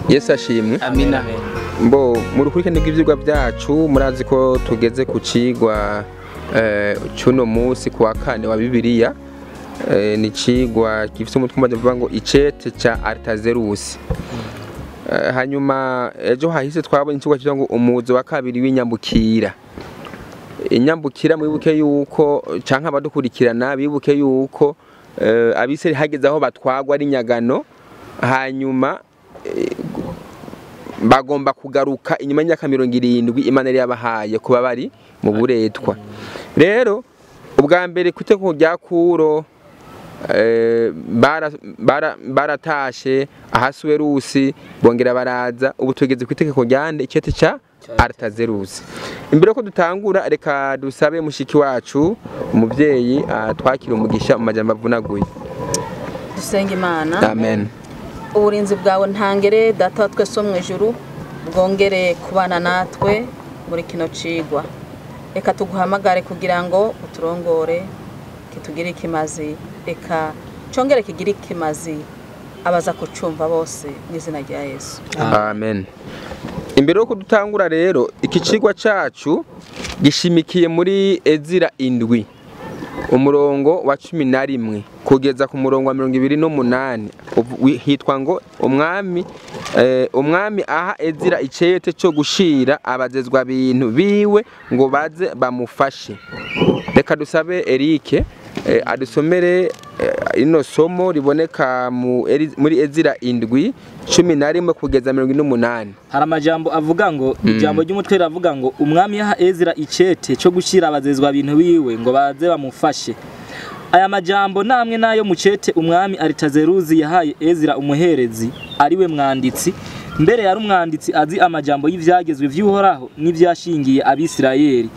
Yesu ashimwe. Amina. Mbo mu rukurikirane rw'ivyigwa byacu murazi ko tugeze ku cigwa cuno munsi ku wa kane wa Bibiliya. Ni cigwa gifite umutwe umaze kuvuga ngo icete ca Aritazerusi. Hanyuma ejo hahise twabonye icigwa kivuga ngo umuzo wa kabiri w'inyambukira. Inyambukira mwibuke yuko canke abadukurikirana bibuke yuko abiseri hageze aho batwagwa ari nyagano, hanyuma bagomba kugaruka inyuma y'imyaka 70 Imana yari yabahaye kuba bari mu buretwa. Rero ubwa mbere ku itegeko rya Kuro baratashe Ahasuwerusi bongera baraza. Ubu tugeze ku itegeko rya nde? Icete ca Aritazerusi. Imbere ko dutangura, reka dusabe mushiki wacu umuvyeyi twakira umugisha mu majambo avunaguye. Dusenga Imana. Amen. Uburinzi bwawe ntangere, Data wa twese wo mu ijuru, bwongere kubana natwe muri kino cigwa. Reka tuguhamagare kugira ngo uturongore, kitugire ikimazi, reka congere kigire ikimazi abaza kucumva bose, mu izina rya Yesu. Amen. Imbere yo kudutangura rero, iki cigwa cacu gishimikiye muri Ezira 7 umurongo wa 11 kugeza ku murongo wa 28. Hitwa ngo umwami aha Ezira icete cyo gushira abazezwa bintu biwe ngo baze bamufashe. Reka dusabe Eric adusomere ino somo riboneka muri Ezira 7 11 kugeza 28. Hari amajambo avuga ngo ijambo ry'umutwe riravuga ngo umwami yaha Ezira icete cyo gushyira abazezwa bintu biwe ngo baze bamufashe. Aya majambo namwe nayo mucete umwami Aritazeruzi yahaye Ezira umuherezi, ariwe mwanditsi. Mbere yari umwanditsi azi amajambo y'ivyagezwe vy'Uhoraho n'ivyashingiye Abisirayeli.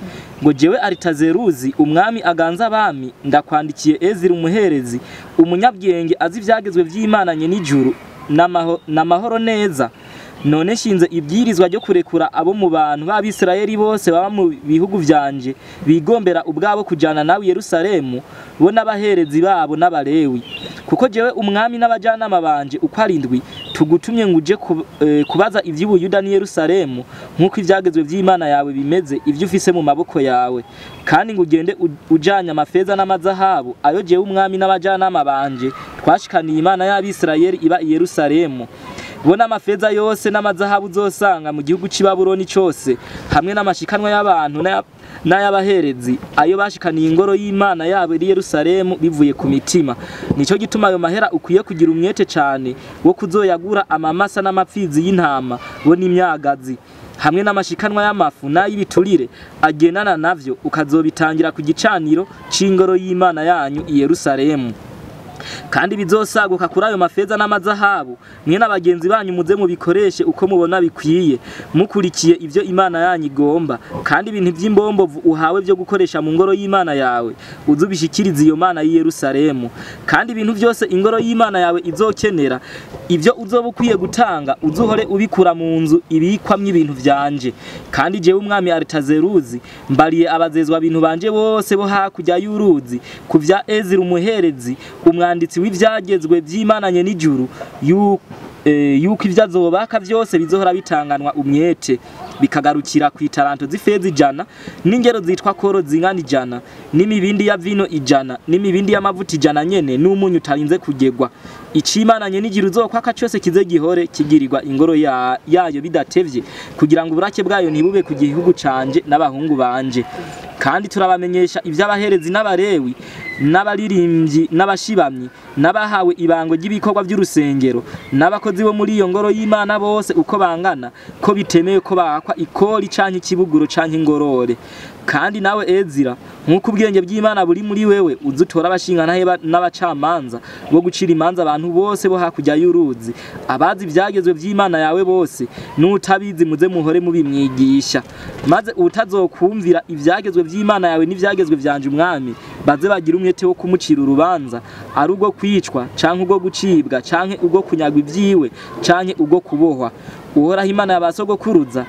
Ngo jewe Aritazeruzi umwami aganza abami, ndakwandikiye Ezira umuherezi, umunyabwenge azi ivyagezwe vy'Imana nye n'ijuru, n'amahoro neza. None nshinze ibwirizwa ryo kurekura abo mu bantu b'Abisirayeli bose baba mu bihugu vyanje bigombera ubwabo kujana nawe Yerusalemu, bo n'abaherezi babo n'Abalewi. Kuko jewe umwami n'abajanama banje uko arindwi tugutumye ngo uje kubaza ivy'Ubuyuda n'i Yerusalemu nk'uko ivyagezwe vy'Imana yawe bimeze, ivyo ufise mu maboko yawe, kandi ngo ugende ujanye amafeza n'amazahabu ayo jewe umwami n'abajanama banje twashikaniye Imana y'Abisirayeli iba i Yerusalemu. Bona amafeza yose n'amazahabu uzosanga mu gihugu c'i Babuloni cose, hamwe n'amashikanwa y'abantu n'ay'abaherezi ayo bashikaniye ingoro y'Imana yabo iri Yerusalemu bivuye ku mitima. Nico gituma ayo mahera ukwiye kugira umwete cane wo kuzoyagura amamasa n'amapfizi y'intama bo n'imyagazi, hamwe n'amashikanwa y'amafu n'ay'ibiturire agendana navyo, ukazobitangira ku gicaniro c'ingoro y'Imana yanyu i Yerusalemu. Kandi bizosaguka kuri ayo mafeza n'amazahabu, mwe n'abagenzi banyu muze mubikoreshe uko mubona bikwiye, mukurikiye ivyo Imana yanyu igomba. Kandi ibintu vy'imbombovu uhawe vyo gukoresha mu ngoro y'Imana yawe uzubishikirize iyo Mana y'i Yerusalemu. Kandi ibintu vyose ingoro y'Imana yawe izokenera, ivyo uzoba ukwiye gutanga, uzuhore ubikura mu nzu ibikwamwo ibintu vyanje. Kandi jewe umwami Aritazeruzi mbariye abazezwa bintu banje bose bo hakurya y'uruzi ku vya Ezira umuherezi umwanditsi w'ivyagezwe vy'Imana nye n'ijuru, yuko ivyo azobaka vyose bizohora bitanganwa umwete, bikagarukira ku itaranto z'ifeza 100, n'ingero zitwa koro zingana 100, n'imibindi ya vino 100, n'imibindi y'amavuta 100 nyene, n'umunyu utarinze kugegwa. Icimana nye n'ijuru uzokwaka cose kize gihore kigirirwa ingoro yayo bidatevye, kugira ngo uburake bwayo ntibube ku gihugu canje n'abahungu banje. Kandi turabamenyesha ivy'abaherezi n'Abalewi n'abaririmbyi n'abashibamyi n'abahawe ibango ry'ibikorwa by'urusengero n'abakozi bo muri iyo ngoro y'Imana bose uko bangana, ko bitemewe ko bakwa ikori canke ikibuguro canke ingorore. Kandi nawe Ezira, nk'uko ubwenge bw'Imana buri muri wewe, uzutora abashingantahe n'abacamanza bo gucira imanza abantu bose bo hakurya y'uruzi, abazi ivyagezwe vy'Imana yawe bose, n'utabizi muze muhore mubimwigisha. Maze utazokumvira ivyagezwe vy'Imana yawe n'ivyagezwe vyanje umwami, baze bagira umwete wo kumucira urubanza, ari ubwo kwicwa canke ubwo gucibwa canke ubwo kunyagwa ivyiwe canke ubwo kubohwa. Uhoraho Imana ya basogokuruza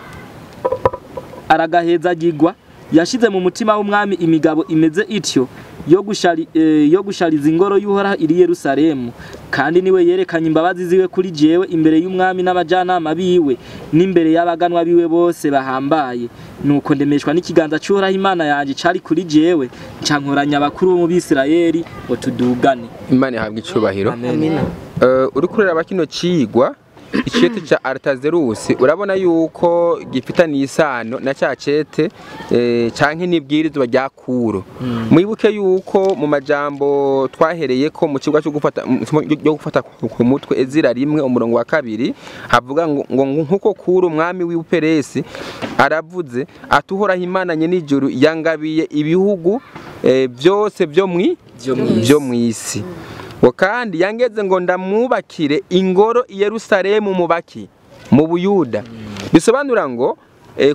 aragahezagirwa, yashize mu mutima w'umwami imigabo imeze ityo, yo gushariza ingoro y'Uhoraho iri Yerusalemu, kandi niwe yerekanye imbabazi ziwe kuri jewe imbere y'umwami n'abajanama biwe n'imbere y'abaganwa biwe bose bahambaye. Nuko ndemeshwa n'ikiganza cy'Uhoraho Imana yanje cari kuri jewe, nca nkoranya abakuru bo mu Bisirayeli ngo tudugane. Imana ihabwe icubahiro. Amen. Uriko uraraba kino cigwa, icete ca Aritazerusi, urabona yuko gifitaniye isano na ca cete canke n'ibwirizwa rya Kuro. Mwibuke yuko mu majambo twahereyeko mu cigwa cyo gufata cyo gufata ku mutwe Ezira 1 umurongo wa 2 havuga ngo nkuko Kuro umwami w'Uperesi aravuze ati Uhoraho Imana nyen'ijuru yangabiye ibihugu byose byo mw'isi. Ngo kandi yangeze ngo ndamwubakire ingoro i Yerusalemu mubaki mu Buyuda. Bisobanura ngo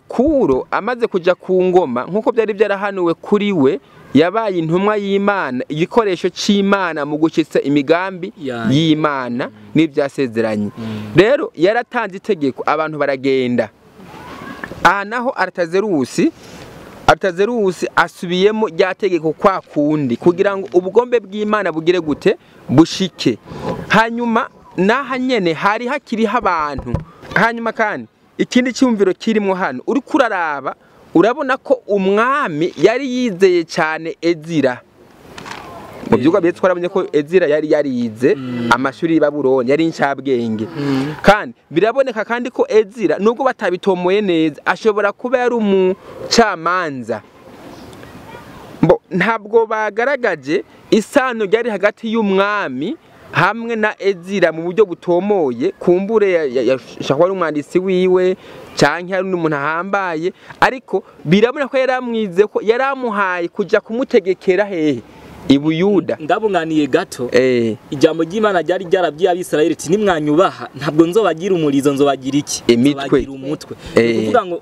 Kuro amaze kuja ku ngoma nkuko byari byarahanuwe kuri we, yabaye intumwa y'Imana, igikoresho c'Imana mu gushitsa imigambi y'Imana n'ivyasezeranye. Rero yaratanze itegeko abantu baragenda. Aha naho Aritazerusi asubiyemo rya tegeko kwa kundi kugira ngo ubugombe bw'Imana bugire gute bushike. Hanyuma naha nyene hari hakiriho abantu. Hanyuma kandi ikindi cyumviro kirimo hano, uri kuraraba urabona ko umwami yari yizeye cyane Ezira. Mu byuga bye twarabonye ko Ezira yari yarize amashuri y'Ibabuloni, yari incabwenge. Kandi biraboneka kandi ko Ezira nubwo batabitomoye neza ashobora kuba yari umucamanza. Ntabwo bagaragaje isano ryari hagati y'umwami hamwe na Ezira mu buryo butomoye, kumbure yashakwa ari umwanditsi wiwe canke ari umuntu ahambaye, ariko birabona ko yaramwize ko yaramuhaye kuja kumutegekera hehe i Buyuda. Ndabunganiye gato, ijambo ry'Imana ryari ryarabwiye Abisirayeli ati nimwanyubaha ntabwo nzobagira umurizo, nzobagira iki? Nzobagira umutwe. Kuvuga ngo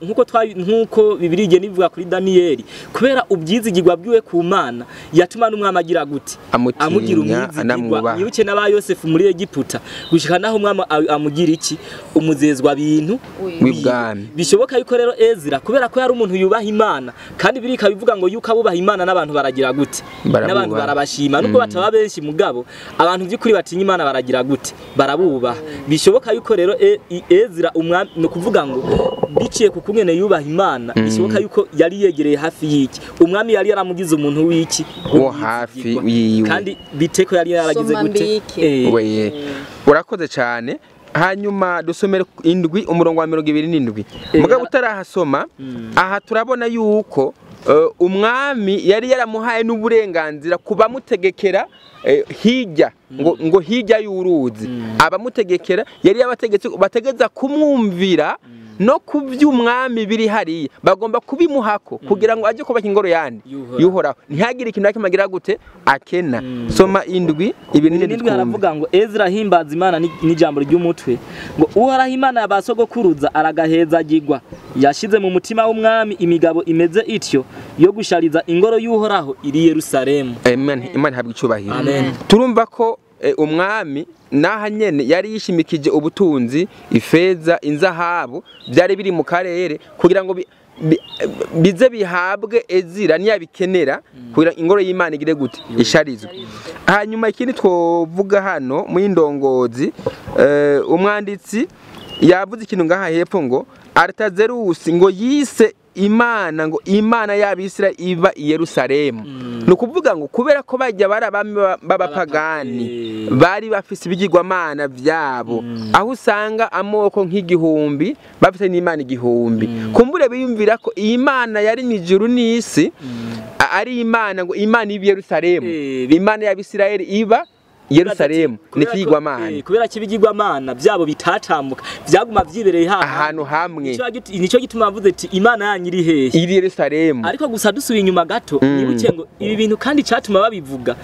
nkuko Bibiliya igenda ivuga kuri Daniyeli, kubera ubyizigirwa bwiwe ku Mana yatuma n'umwami agira gute? Amugira umwizigirwa. Yibuke n'aba Yosefu muri Egiputa gushika naho umwami amugira iki? Umuzezwa bintu w'ibwami. Bishoboka yuko rero Ezira kubera ko yari umuntu yubaha Imana, kandi Bibiliya ikabivuga ngo yuko abubaha Imana n'abantu baragira gute? N'abantu barabashima, nubwo bataba benshi mugabo abantu by'ukuri batinya Imana baragira gute? Barabubaha. Bishoboka yuko rero Ezira umwami, no kuvuga ngo biciye ku kungene yubaha Imana, bishoboka yuko yari yegereye hafi y'iki umwami yari yaramugize umuntu w'iki wo hafi yiwe, kandi biteko yari yaragize gute? Urakoze cyane. Hanyuma dusomere 7 umurongo wa 27. Mugabo utarahasoma, aha turabona yuko umwami yari yaramuhaye n'uburenganzira kubamutegekera hirya ngo hirya y'uruzi. Abamutegekera yari yabategetse bategeza kumwumvira no kuvy'umwami biri hariya, bagomba kubimuhako kugira ngo aje kubaka ingoro yandi y'Uhoraho, ntihagire ikintu nakimagira gute akena. Soma 7 27 haravuga ngo Ezra himbaza Imana n'ijambo ry'umutwe ngo Uhoraho Imana yabasogokuruza aragahezagirwa, yashize mu mutima w'umwami imigabo imeze ityo yo gushariza ingoro y'Uhoraho iri Yerusalemu. Amen. Imana ihabwe icubahiro. Turumva ko umwami naha nyene yari yishimikije ubutunzi, ifeza, inzahabu byari biri mu karere kugira ngo bize bihabwe Ezira niyabikenera kugira ingoro y'Imana igire gute isharizwe. Hanyuma ikindi twovuga hano mu indongozi, umwanditsi yavuze ikintu ngaha hepfo ngo Aritazerusi ngo yise Imana ngo Imana y'Abisirayeli iba i Yerusalemu. Ni ukuvuga ngo kubera ko bajya bari abami b'abapagani bari bafise ibigirwamana vyabo, aho usanga amoko nk'igihumbi bafise n'Imana igihumbi. Kumbure biyumvira ko Imana yari mw'ijuru n'isi ari Imana ngo Imana iba i Yerusalemu, Imana y'Abisirayeli iba Yerusalemu nikigwamana. Kubera kibigirwamana byabo bitatambuka, byaguma vyibereye ahantu hamwe. Nico gituma bavuze ati Imana yanyu iri hehe? Iri Yerusalemu. Ariko gusa dusubiye inyuma gato, nibuke ngo ibi bintu kandi catuma babivuga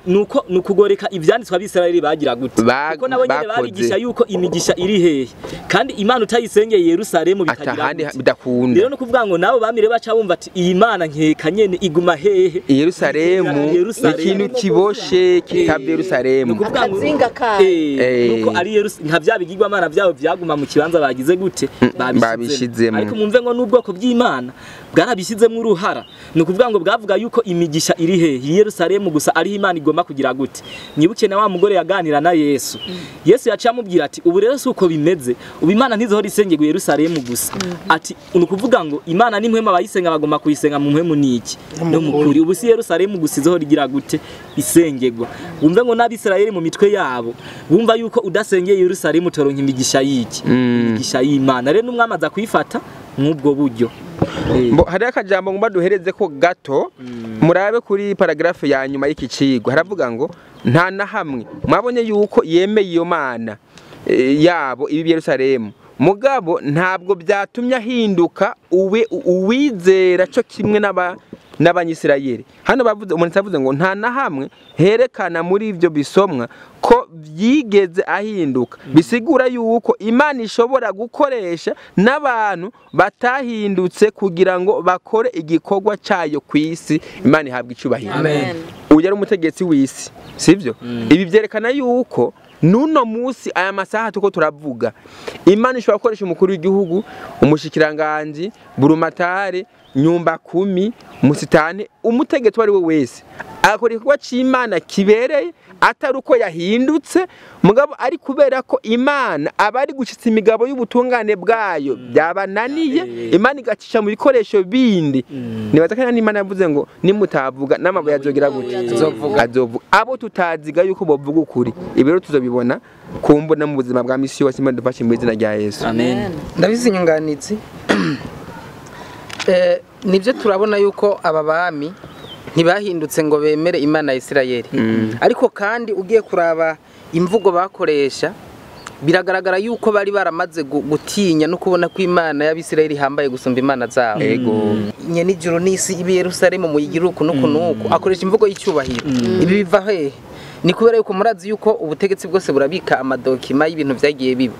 nuko nukugoreka ivyanditswe abisirayeli bagira gute, kuko nabo nyene barigisha yuko imigisha iri hehe, kandi Imana utayisengeye Yerusalemu bitagira bidakunda. Rero no kuvuga ngo nabo bamire baca bumva ati iyi Mana nkeka nyene iguma hehe? Yerusalemu, ikintu kiboshe kitavye Yerusalemu. Yerusalemu. Akazinga kayo. Nuko ari nka bya bigirwamana byabo byaguma mu kibanza bagize gute babishizemo. Ariko mwumve ngo n'ubwoko bw'Imana bwarabishizemo uruhara. Ni ukuvuga ngo bwavuga yuko imigisha iri he Yerusalemu gusa ari Imana igomba kugira gute. Nyibuke na wa mugore yaganira na Yesu. Yesu yaciye amubwira ati ubu rero suko bimeze, ubu Imana ntizohora isengerwa Yerusalemu gusa. Ati ni ukuvuga ngo Imana ni mpwemu, abayisenga bagomba kuyisenga mu mpwemu niki no mukuri. Ubu si Yerusalemu gusa izohora igira gute isengerwa. Wumve ngo n'Abisirayeli mu mitwe yabo bumva yuko udasengeye Yerusalemu utoronka imigisha y'iki, imigisha y'Imana. Rero n'umwami aza kuyifata mw'ubwo buryo. Hari akajambo ngomba duhereze ko gato, murabe kuri paragraphe ya nyuma y'iki cigwa. Haravuga ngo nta na hamwe mwabonye yuko yemeye iyo mana yabo ibi Yerusalemu, mugabo ntabwo byatumye ahinduka uwizera cyo kimwe n'Abanyisirayeli. Hano bavuze, umuntu yavuze ngo nta na hamwe herekana muri ivyo bisomwa ko byigeze ahinduka, bisigura yuko Imana ishobora gukoresha n'abantu batahindutse kugira ngo bakore igikorwa cyayo ku isi. Imana ihabwa icyubahiro. Amen. Uyu ari umutegetsi w'isi, sivyo? Ibi byerekana yuko nuno musi aya masaha tuko turavuga, Imana ishobora gukoresha umukuru w'igihugu, umushikiranganji, burumatare, nyumba kumi, musitani, umutegetsi wari we wese akora igikorwa c'Imana kibereye, atari uko yahindutse, mugabo ari kubera ko Imana aba ari gushitsa imigabo y'ubutungane bwayo byabananiye, Imana igacisha mu bikoresho bindi. Nibaza kandi Imana yavuze ngo nimutavuga n'amabuye azogira gute, azovuga. Abo tutaziga yuko bovuga ukuri, ibiro tuzobibona kumbona mu buzima bwa misi yose. Imana dufashe mu izina rya Yesu. Amen. Ndabizi inyunganizi. Nibyo turabona yuko aba bami ntibahindutse ngo bemere Imana ya Isirayeli. Ariko kandi ugiye kuraba imvugo bakoresha, biragaragara yuko bari baramaze gutinya no kubona ko Imana y'Abisirayeli ihambaye gusumba imana zabo. Ego. Nyene ijuru n'isi ibi Yerusalemu muyigira uku nuku nuku, akoresha imvugo y'icyubahiro. Ibi biva hehe? Ni kubera yuko murazi yuko ubutegetsi bwose burabika amadokima y'ibintu vyagiye biba.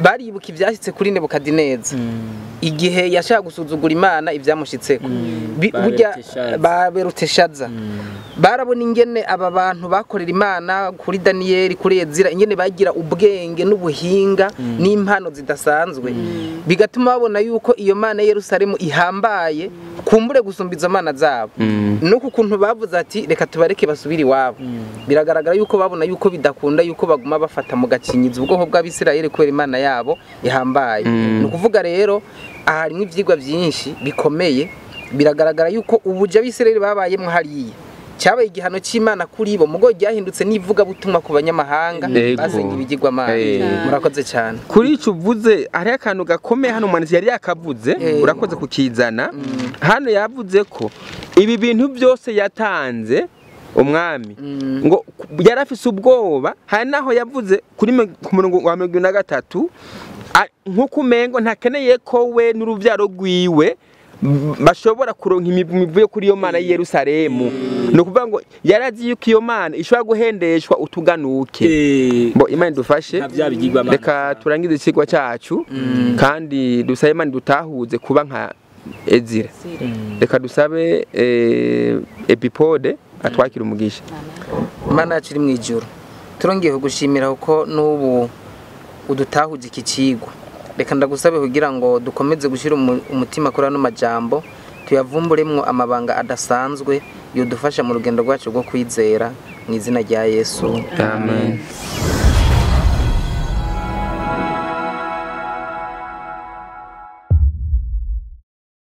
Baribuka ivyashitse kuri Nebukadineza igihe yashaka gusuzugura Imana, ivyamushitseko burya ba Beruteshaza. Barabona ingene aba bantu bakorera Imana kuri Daniyeli, kuri Ezira, ingene bagira ubwenge n'ubuhinga n'impano zidasanzwe, bigatuma babona yuko iyo Mana ya Yerusalemu ihambaye kumbure gusumba izo mana zabo. Nuko ukuntu bavuze ati reka tubareke basubire iwabo, biragaragara yuko babona yuko bidakunda yuko baguma bafata mu gakinyizo ubwoko bw'Abisirayeli kubera Imana yabo ihambaye. Ni ukuvuga rero harimo ivyigwa byinshi bikomeye. Biragaragara yuko ubuja abisirayeli babayemwo hariya cyabaye igihano cy'Imana kuri bo, mugo ryahindutse n'ivuga butumwa ku banyamahanga basenga ibigirwamana. Murakoze cyane. Kuri ico uvuze hari akantu gakomeye hano umwanditsi yari yakavuze, urakoze kukizana. Hano yavuze ko ibi bintu byose yatanze umwami ngo yarafise ubwoba. Hari naho yavuze kuri ku murongo wa 23 nkuko umengo ntakeneye ko we n'uruvyaro rwiwe bashobora kuronka imivuyo kuri iyo mana y'Yerusalemu. Ni ukuvuga ngo yarazi yuko iyo mana ishobora guhendeshwa utuganuke. Bo Imana idufashe, reka turangize ikigwa cyacu kandi dusabe Imana dutahuze kuba nka Ezira. Reka dusabe Epipode atwakira umugisha. Imana yacu iri mu ijuru, turongeye kugushimira kuko n'ubu udutahuje iki cigwa. Reka ndagusabe kugira ngo dukomeze gushyira umutima kuri ano majambo, tuyavumburemwo amabanga adasanzwe yodufasha mu rugendo rwacu rwo kwizera, mu izina rya Yesu. Amen.